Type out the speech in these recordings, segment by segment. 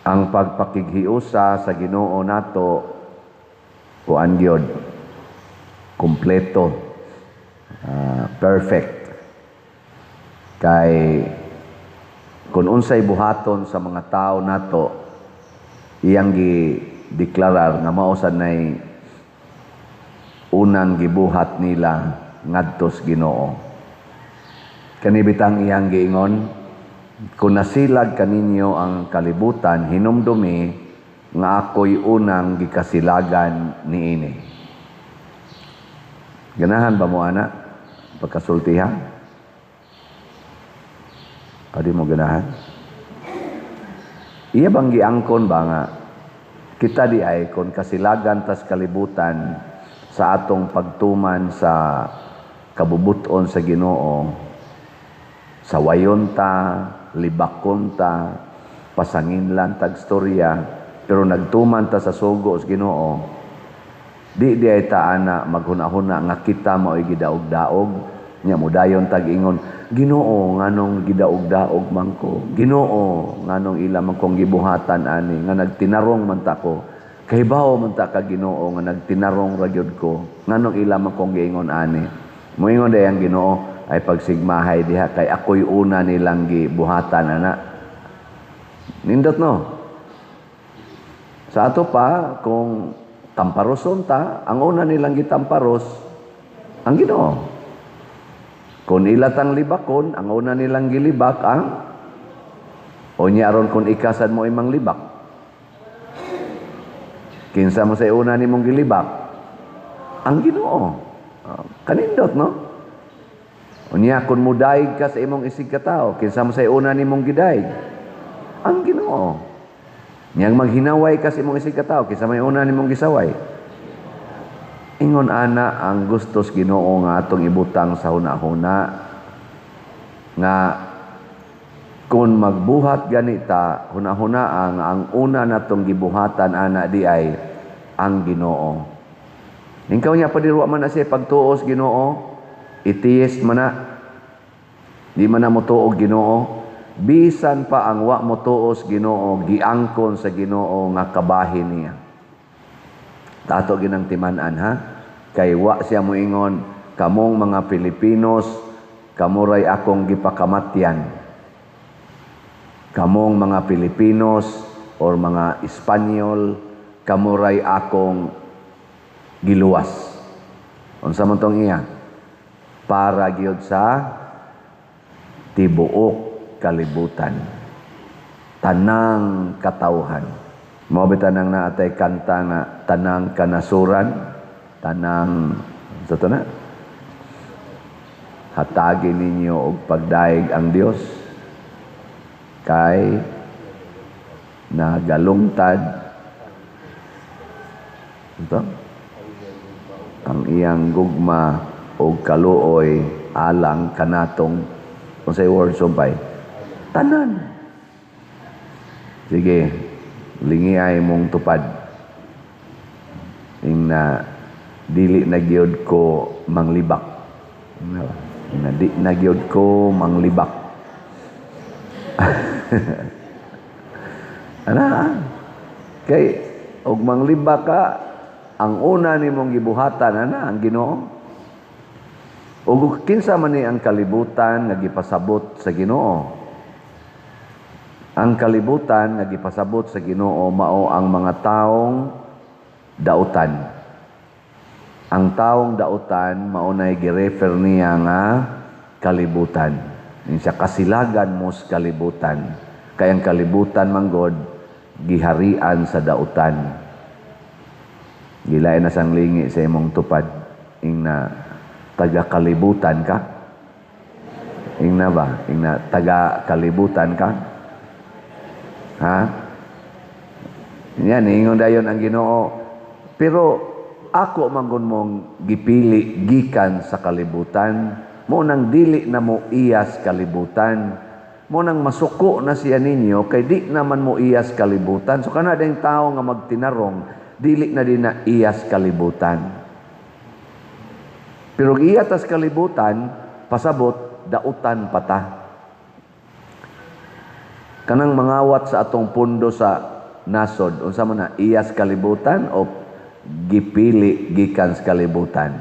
Ang pagpakighiusa sa Ginoo nato, kuan gyud, kumpleto, perfect. Kay kung unsay buhaton sa mga tao nato, iyang gi-deklarar nga mao sad nay unang gibuhat nila ngadto sa Ginoo. Kani bitang iyang giingon, "Kung nasilag kaninyo ang kalibutan, hinumdumi nga ako'y unang gikasilagan niini." Ganahan ba mo ana pagkasultihan? Adi mo ganahan? Iya bang giangkon ba nga kita di ay kung kasilagan tas kalibutan sa atong pagtuman sa kabubuton sa Ginoo, sawayon ta, libakon ta, pasanginlan tag storya, pero nagtuman ta sa sugo sa Ginoo, di di ay ta ana maghuna-huna nga kita mao'y gidaog-daog nya mudayon tag ingon, "Ginoo, nganong gidaog-daog man ko? Ginoo, nganong ila man kong gibuhatan ani nga nagtinarong man ta ko? Kahibaw man ta ka, Ginoo, nga nagtinarong ra gyud ko. Nganong ila man kong giingon ani?" Moingon day ang Ginoo, "Ay pagsigmahay diha, kay ako'y una nilang gibuhatan ana." Nindot, no? Sa ato pa, kung tamparoson ta, ang una nilang gitamparos ang Ginoo. Kung ila tang libakon, ang una nilang gilibak ang o niya. Aron kung ikasad mo imang libak, kinsa mo sa una nimong gilibak? Ang Ginoo. Kanindot, no? Unya kung mudaig ka sa imong isig katao, kinsa mo sa una nimong gidaig? Ang Ginoo. Niyang maghinaway ka sa imong isig katao, kinsa may una nimong gisaway? Ingon ana ang gustos Ginoo nga atong ibutang sa huna-huna nga kung magbuhat ganita, huna-huna ang una natong gibuhatan ana di ay ang Ginoo. Ikaw niya padirwa man na siya pagtuos Ginoo, atheist man na, di man na mo tuog Ginoo, bisan pa ang wa mo tuos Ginoo, giangkon sa Ginoo nga kabahin niya. Tato ginang timan-an, ha, kay wa siya moingon, "Kamong mga Pilipinos, kamuray akong gipakamatyan. Kamong mga Pilipinos or mga Espanyol, kamuray akong giluwas." Unsa man tong iya? Para gyud sa tibuok kalibutan. Tanang katawhan. Mao bitaw nang naatay kanta nga tanang kanasuran, tanang sa to na. Hatagi ninyo og pagdaig ang Dios kay nagalungtad ito ang iyang gugma og kaluoy alang kanatong, unsay word, sumpay, tanan. Sige, lingiay mong tupad ing na dili na gyud ko manglibak. Ing na di na gyud ko manglibak. Ana, kay og manglibak ka, ang una nimong gibuhatan ana ang Ginoo. Ug kinsa man ni ang kalibutan nga gipasabot sa Ginoo? Ang kalibutan nga gipasabot sa Ginoo mao ang mga taong dautan. Ang taong dautan mao nay girefer niya nga kalibutan. Siya, "Kasilagan mo sa kalibutan." Kay ang kalibutan manggod giharian sa dautan. Gilain na sang lingi sa imong tupad. Ing na taga kalibutan ka. Ing na ba? Ing na taga kalibutan ka? Ha? Yan, ingon dayon ang Ginoo. "Pero ako man mong gipili gikan sa kalibutan, mo nang dili na mo iyas kalibutan." Mo nang masuko na siya ninyo kay di naman mo iyas kalibutan. So kana ding tao nga magtinarong, dili na din na iyas kalibutan. Pero iya tas kalibutan, pasabot dautan pata. Kanang mangawat sa atong pundo sa nasod, unsa man na, iyas kalibutan o gipili gikan sa kalibutan?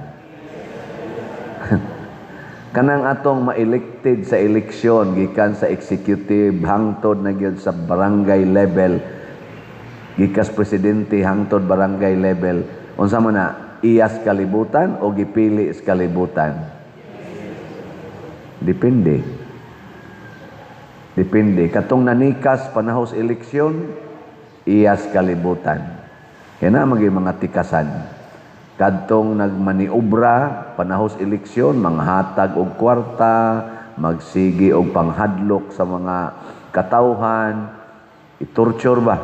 Kanang atong ma-elected sa eleksyon gikan sa executive hangtod na gyud sa barangay level, gikas presidente hangtod barangay level, unsa man na, iyas kalibutan o gipili sa kalibutan? Depende. Depende. Katong nanikas panahon sa eleksyon, iyas kalibutan. Kaya na maging mga tikasan. Kadtong nagmaniobra panahon sa eleksyon, manghatag og kwarta, magsigi og panghadlok sa mga katawhan, i-torture ba?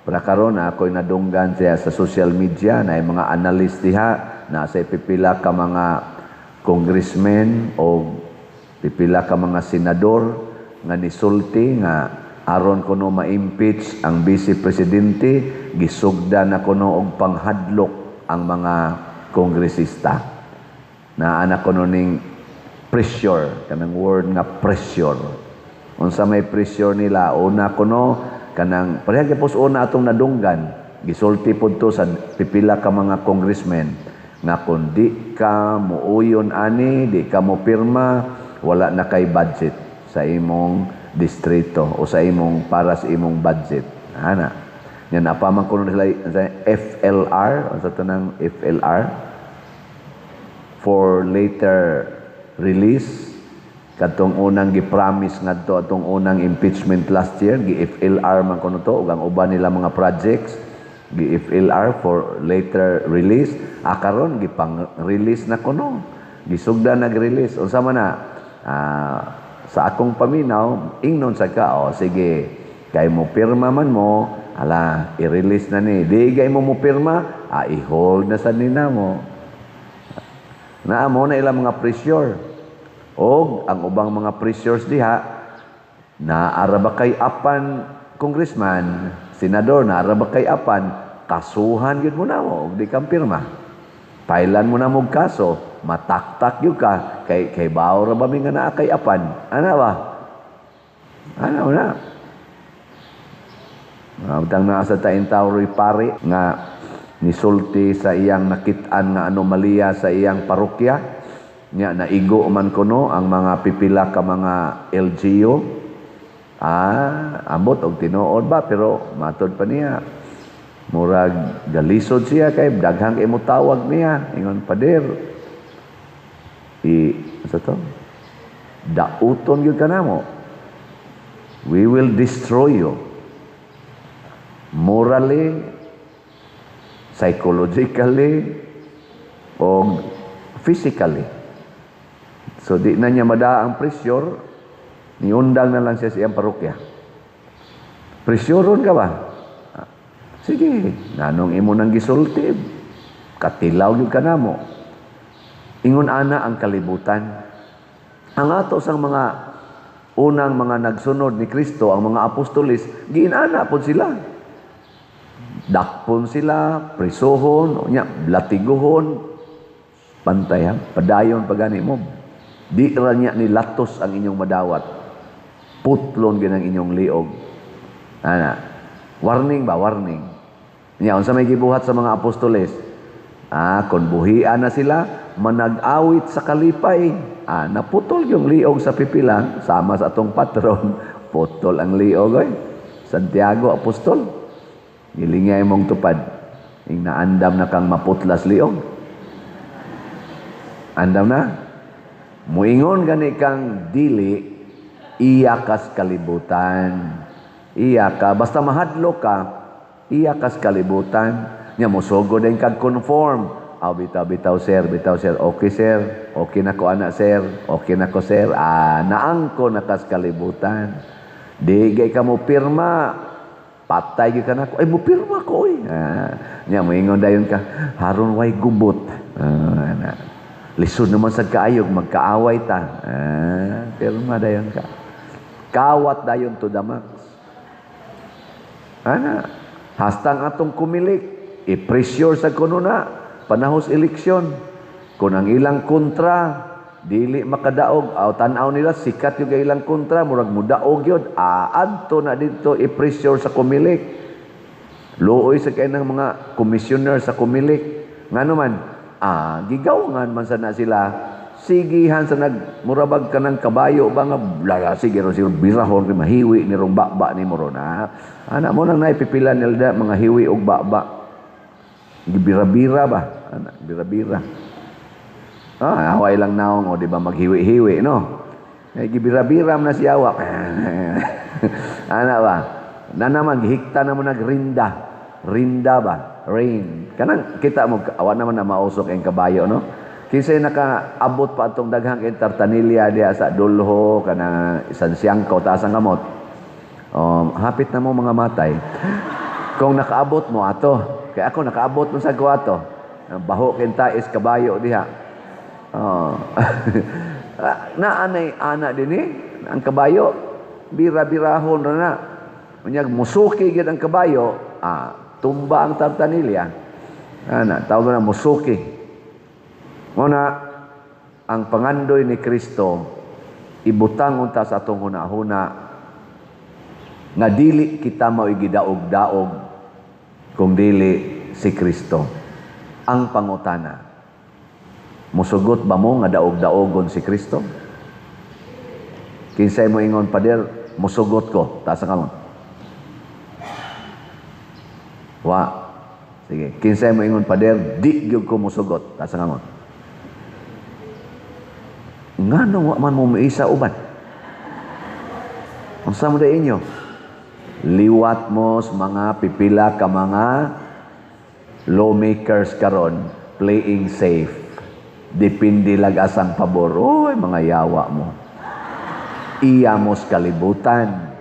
Para karon ako'y nadunggan siya sa social media na mga analyst diha na sa pipila ka mga congressmen o pipila ka mga senador nga nisulti nga aron kuno ma-impeach ang vice presidente, gisugda na kuno og panghadlok ang mga kongresista. Na ana kuno ning pressure, kanang word nga pressure. Unsa may pressure nila? Una kuno kanang pareha gyud una atong nadunggan, gisulti pud to sa pipila ka mga congressmen nga kung di ka muuyon ani, di ka mo pirma, wala na kay budget sa imong distrito o sa imong para sa imong budget. Ana. Yan apa man kuno sila sa FLR, sa tanang FLR, for later release, kadtong unang gi-promise ngadto atong unang impeachment last year, gi FLR man kuno to ug ang uban nila mga projects gi FLR, for later release. Ah, karon gipang-release na kuno, gisugda nag-release. Unsa man na? Ah, sa akong paminaw, ingnon sa ka, "Oh, sige, kay mo pirma man mo, ala, i-release na ni." Di gay mo mo pirma, ah, i-hold na sa nina mo. Naa mo na ilang mga pressure. Og ang ubang mga pressures diha, naara ba kay apan congressman, senador, naara ba kay apan, kasuhan gyud mo na mo og di kang pirma. Pailan mo na mo kaso, mataktak gyud ka kay kay bawo ra ba mi nga naa kay apan. Ana ba? Ana na. Butang naa sa taing tao pare nga nisulti sa iyang nakit-an nga anomalya sa iyang parokya nya, naigo man kuno ang mga pipila ka mga LGU. Ah, ambot og tinuod ba, pero matod pa niya murag galisod siya kay daghang kay mo tawag niya, ingon, "Pader, i sa to dauton gyud kanamo. We will destroy you morally, psychologically o physically." So di na niya madaa ang pressure, niundang na lang siya sa iyang parokya. Pressureon ka ba? Ah, sige, nganong imo nang gisulti? Katilaw gyud ka namo. Ingon ana ang kalibutan. Ang ato sang mga unang mga nagsunod ni Kristo, ang mga apostoles, giinana pod sila. Dakpon sila, prisuhon, nya, latiguhon, pantay ha, padayon pagani mo. Di ra niya ni latos ang inyong madawat. Putlon ginang inyong liog. Ana, warning ba? Warning. Nya, unsa may gibuhat sa mga apostoles? Ah, kung buhian na sila, manag-awit sa kalipay. Ah, naputol yung liog sa pipila, sama sa atong patron, putol ang liog oy. Santiago Apostol. Gilingay mong tupad. Ing naandam na kang maputlas liog. Andam na? Muingon gani kang dili, iya kas kalibutan. Iya ka, basta mahadlo ka, iya kas kalibutan. Nya mosugo din kag conform. Aw, bitaw, bitaw, sir, bitaw, sir. Okay, sir. Okay na ko ana, sir. Okay na ko, sir. Ah, naangko na kas kalibutan. Di gay ka mo pirma, patay gyud ka nako. Ay, mo pirma ko oy. Ah, nya moingon dayon ka, haron way gubot. Ah, na. Lisod naman sa kaayog, magkaaway ta. Ah, pirma dayon ka. Kawat dayon to the max. Ana, hastang atong kumilik, i-pressure sa kuno na, panahos eleksyon. Kung ang ilang kontra, dili makadaog, aw tan-aw nila, sikat yung ilang kontra, murag mudaog yun, aadto na dito, i-pressure sa kumilik. Luoy sa kay ng mga commissioner sa Comelec. Ngano man, gigawangan man sana sila. Sigihan sa nagmurabag ka ng kabayo ba nga lala, sige ron siguro birahon kay mahiwi ni rong baba ni mo ron, ha. Ana mo nang naipipila nila mga hiwi og baba. Gibira-bira ba? Ana, bira-bira. Away lang naong o di ba maghiwi-hiwi, no? Eh, gibira-bira man na si awa. Ana ba? Na naman gihikta na mo nagrinda. Rinda ba? Rain. Kanang kita mo awa naman na mausok ang kabayo, no? Kinsay nakaabot pa atong daghang kay tartanilya diha sa Dulho, kanang Sansiyangko, taas ang kamot. Hapit na mo mga matay. Kung nakaabot mo ato, kay ako nakaabot mo sa ato. Baho kinta is kabayo diha. Oh. Naanay ana dinhi ang kabayo, bira-birahon ra na. Unyag musuki gyud ang kabayo, tumba ang tartanilya. Ana, tawag na musuki. Muna, ang pangandoy ni Kristo, ibutang unta sa atong hunahuna nga dili kita mao'y gidaog-daog kung dili si Kristo. Ang pangutana, musugot ba mo nga daog-daogon si Kristo? Kinsay mo ingon, "Pader, musugot ko"? Taas ang kamot. Wa. Sige. Kinsay mo ingon, "Pader, di gyud ko musugot"? Taas ang kamot. Ngano wa man mo miisa uban? Unsa mo inyo? Liwat mo sa mga pipila ka mga lawmakers karon, playing safe. Depende lag asang pabor. Oy, mga yawa mo. Iya mos kalibutan.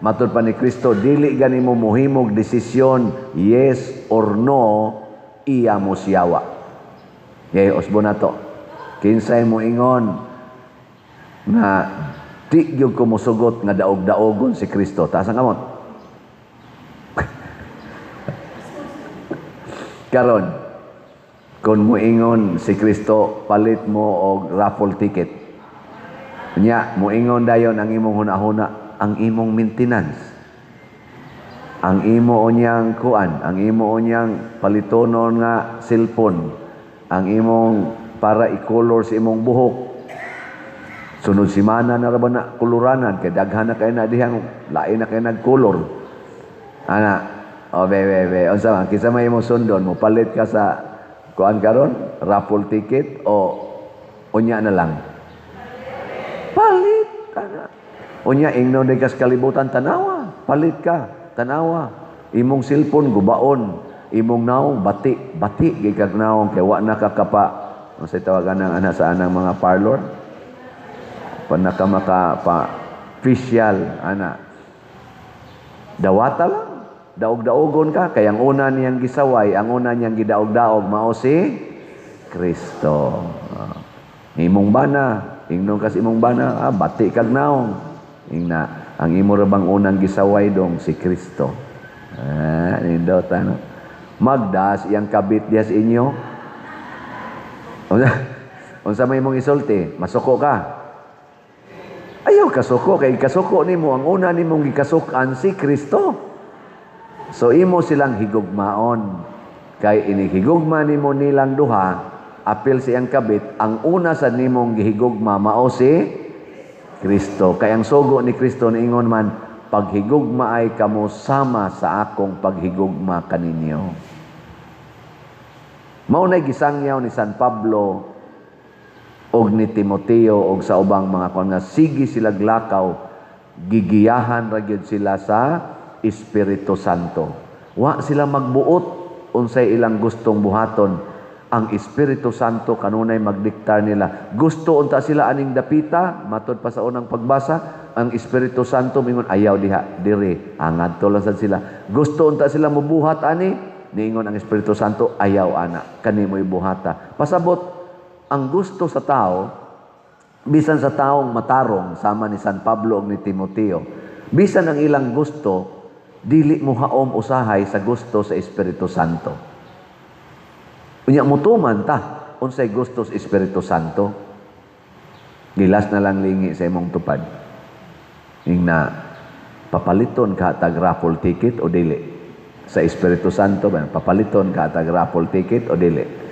Matud pa ni Kristo, dili gani mo muhimog desisyon yes or no, iya mos yawa. Yay, usbo na to. Kinsay mo ingon nga di gyud ko mosugot nga daog-daogon si Kristo? Taas ang kamot. Karon, kung moingon si Kristo, palit mo og raffle ticket. Nya, moingon dayon ang imong hunahuna, ang imong maintenance. Ang imo unyang kuan, ang imo unyang palitonon nga cellphone, ang imong para i-color sa imong buhok. Sunod simana na ra ba na kuluranan kay daghan na kay na dihang lain na kay nagkulor. Ana, o be be be, unsa man kinsa may imong sundon mo, palit ka sa kuan karon, raffle ticket o unya na lang? Palit ana. Unya ingnon day kas kalibutan, tanawa, palit ka, tanawa. Imong cellphone gubaon, imong naong bati, bati gyud kag naong kay wa na ka kapa unsay tawagan ng ana sa anang mga parlor? Panaka maka pa facial ana. Dawata lang. Daog-daogon ka kay ang una niyang gisaway, ang una niyang gidaog-daog mao si Kristo. Imong bana, ingnon kas imong bana, bati kag naong. Ingna, ang imo ra bang unang gisaway dong si Kristo. Nindot ano. Magdas iyang kabit diha sa inyo. Unsa may imong isulti? Masuko ka. Ayaw kasuko kay kasuko nimo ang una nimong gikasukan si Kristo. So imo silang higugmaon. Kay inihigugma nimo nilang duha, apil siyang kabit, ang una sa nimong gihigugma mao si Kristo. Kay ang sugo ni Kristo niingon man, paghigugma ay kamo sama sa akong paghigugma kaninyo. Mao nay gisangyaw ni San Pablo og ni Timoteo og sa ubang mga kuan nga sige sila glakaw, gigiyahan ra gyud sila sa Espiritu Santo. Wa sila magbuot unsay ilang gustong buhaton. Ang Espiritu Santo kanunay magdiktar nila. Gusto unta sila aning dapita, matod pa sa unang pagbasa, ang Espiritu Santo mingon ayaw diha, diri, angadto lang sad sila. Gusto unta sila mobuhat ani, niingon ang Espiritu Santo ayaw ana, kani mo'y buhata. Pasabot ang gusto sa tao, bisan sa taong matarong sama ni San Pablo ug ni Timoteo, bisan ang ilang gusto dili mo haom usahay sa gusto sa Espiritu Santo. Unya mutuman ta unsay gusto sa Espiritu Santo. Gilas na lang lingi sa imong tupad. Ingna papaliton ka tag raffle ticket o dili. Sa Espiritu Santo ba, papaliton ka tag raffle ticket o dili?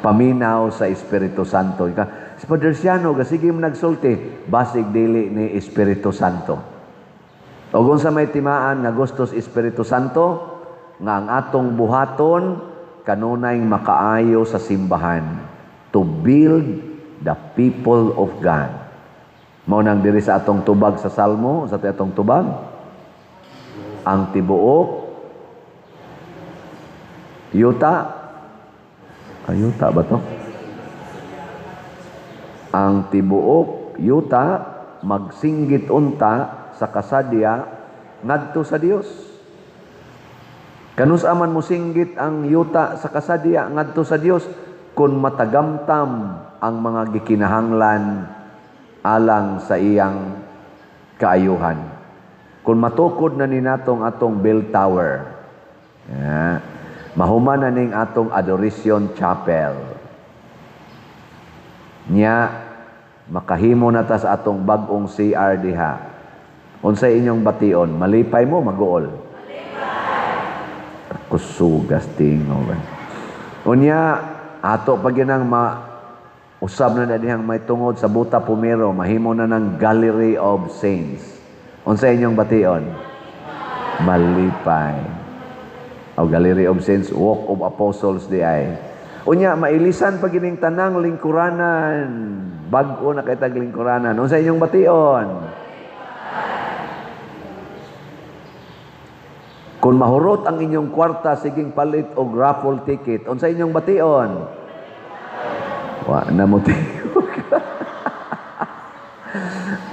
Paminaw sa Espiritu Santo. Ka, si Padre Siano, sige mo nagsulti, basig dili ni Espiritu Santo. O kung sa may timaan nga gusto sa Espiritu Santo, nga ang atong buhaton, kanunay makaayo sa simbahan to build the people of God. Mao nang diri sa atong tubag sa Salmo, sa atong tubag, ang tibuok yuta, ayuta ba to? Ang tibuok yuta magsinggit unta sa kasadya ngadto sa Dios. Kanus aman mo singgit ang yuta sa kasadya ngadto sa Dios kung matagamtam ang mga gikinahanglan alang sa iyang kaayuhan. Kung matukod na ni natong atong bell tower, yeah, mahuman na ning atong Adoration Chapel. Nya makahimo na ta sa atong bag-ong CR diha. Unsay inyong bation? Malipay mo, maguol? Malipay. Kusugas tingo. Unya, ato pa ginang ma usab na na dihang may tungod sa Buta Pumero, mahimo na ng Gallery of Saints. Unsay inyong bation? Malipay. O Gallery of Saints, Walk of Apostles di ay. Unya, mailisan pa gining tanang lingkuranan. Bag-o na kay tag lingkuranan. Unsa inyong bation? Kung mahurot ang inyong kwarta, siging palit og raffle ticket. Unsa inyong bation? Wa na mo tiyog.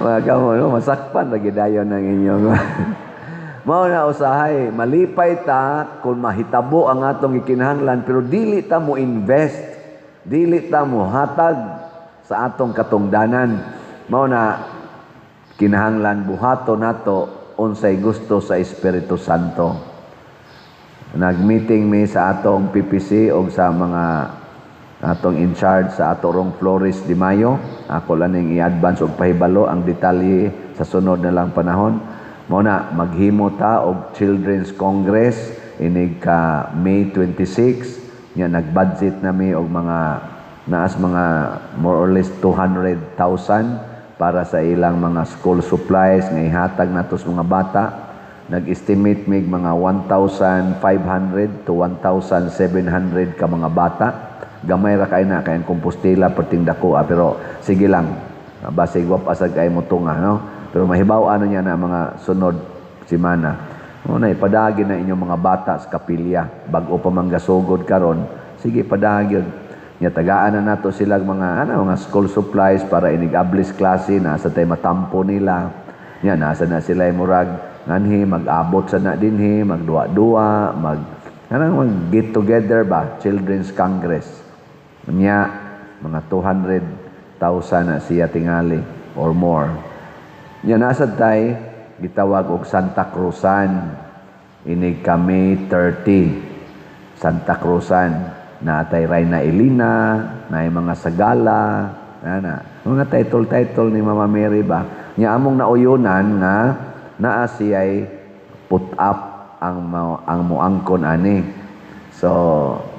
Mga kamo, no? Masakpan lagi dayon ang inyong. Mao na usahay, malipay ta kung mahitabo ang atong gikinahanglan, pero dili ta mo invest, dili ta mo hatag sa atong katungdanan. Mao na kinahanglan buhato nato unsay gusto sa Espiritu Santo. Nag-meeting mi sa atong PPC og sa mga atong in charge sa atorong Flores de Mayo. Ako lang ning i-advance og pahibalo ang detalye sa sunod na lang panahon. Mao na maghimo ta og Children's Congress inig ka May 26. Nya nag-budget na mi og mga naas mga more or less 200,000 para sa ilang mga school supplies nga ihatag nato sa mga bata. Nag-estimate mig mga 1,500 to 1,700 ka mga bata. Gamay ra kay na kay ang Compostela perting dako, pero sige lang, basig wa pasag ay mo tunga, no? Pero mahibaw ano niya na mga sunod semana. Mo na ipadagi na inyong mga bata sa kapilya bag-o pa man gasugod karon. Sige, padagi nya tagaan na nato sila mga ano, mga school supplies para inig-ablis klase na sa tay matampo nila. Nya nasa na sila murag nganhi mag-abot sa na dinhi, magduwa-duwa, mag kanang mag get together ba, Children's Congress. Nya mga 200,000 na siya tingali or more. Nya nasa tay gitawag og Santa Cruzan inig kami 30. Santa Cruzan na atay Reyna Elena, na mga sagala, na mga title-title ni Mama Mary ba. Nya among nauyunan nga naa siya'y put up ang muangkon ani. So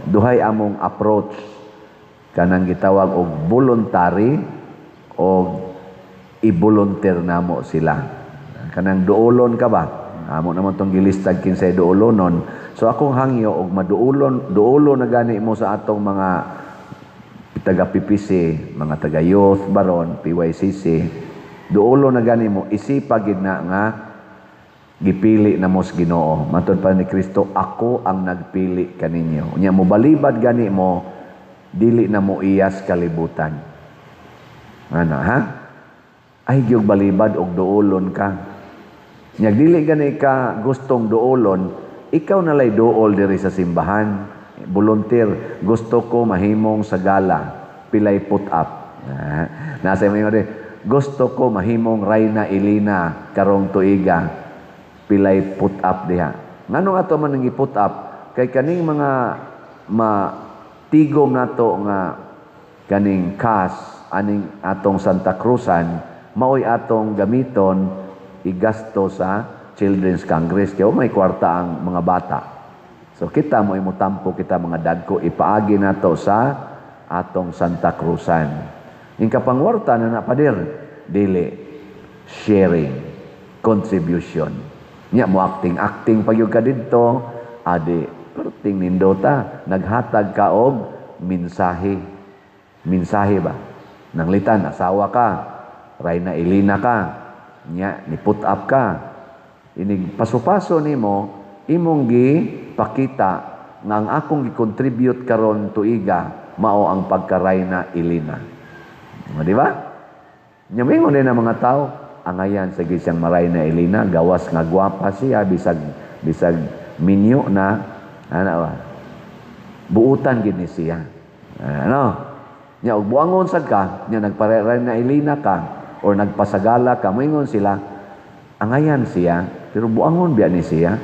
duhay among approach kanang gitawag og voluntary og i-volunteer namo sila. Kanang duolon ka ba? Amo naman tong gilistag kinsay duolonon. So akong hangyo og maduolon, duolo na gani mo sa atong mga taga PPC, mga taga youth baron, PYCC, duolo na gani mo, isipa gid na nga gipili na mo sa Ginoo. Matod pa ni Kristo, ako ang nagpili kaninyo. Unya mo balibad gani mo, dili na mo iyas kalibutan. Ano, ha? Ay gyud balibad og duolon ka. Nya dili gani ka gustong duolon, ikaw na lay duol diri sa simbahan. Volunteer, gusto ko mahimong sagala, pilay put up. Nasa mo yun, gusto ko mahimong Reyna Elena karong tuiga, pilay put up diha. Nganong ato man nang i-put up? Kay kaning mga matigom nato nga kaning kas aning atong Santa Cruzan, maoy atong gamiton igasto sa Children's Congress kay may kwarta ang mga bata. So kita mo imutampo, kita mga dagko, ipaagi nato sa atong Santa Cruzan. Yung kapangwarta na na, pader, dili sharing, contribution. Nya mo acting acting pag ka didto, adi perting nindota, naghatag ka og mensahe. Mensahe ba? Nanglitan asawa ka, Rayna Elena ka, nya ni put up ka. Inig paso-paso nimo, imong gi pakita nga ang akong gi-contribute karon tuiga mao ang pagka-Rayna Elena. Di ba? Nya mingon din ang mga tao, angayan sa siyang Marayna Elena, gawas nga gwapa siya, bisag bisag minyo na, ano ba? Buutan gid ni siya. Ano? Nya og buangon sad ka, nya nagpa-Rayna Elena ka or nagpasagala ka, moingon sila, angayan siya, pero buangon biya ni siya.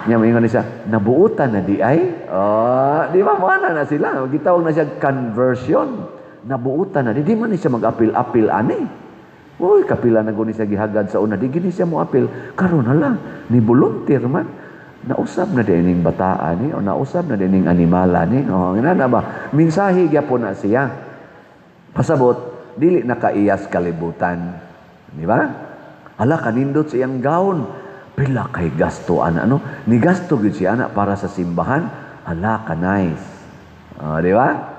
Nya moingon ni siya, nabuutan na di ay? Oh, di ba mo na sila? Gitawag na siya conversion. Nabuutan na di, di man ni siya mag-apil-apil ani. Uy, kapila na guni siya gihagad sa una, di gini siya mo apil. Karon hala, ni volunteer man. Nausab na din ning bataan ni o nausab na din ning animala ni. Oh, ngana na ba? Mensahe gyapon na siya. Pasabot, dili na kaiyas kalibutan. Di ba? Hala, kanindot sa iyang gown. Pila kay gasto ana, no? Ni gasto gyud siya ana para sa simbahan. Hala ka nice. Oh, di ba?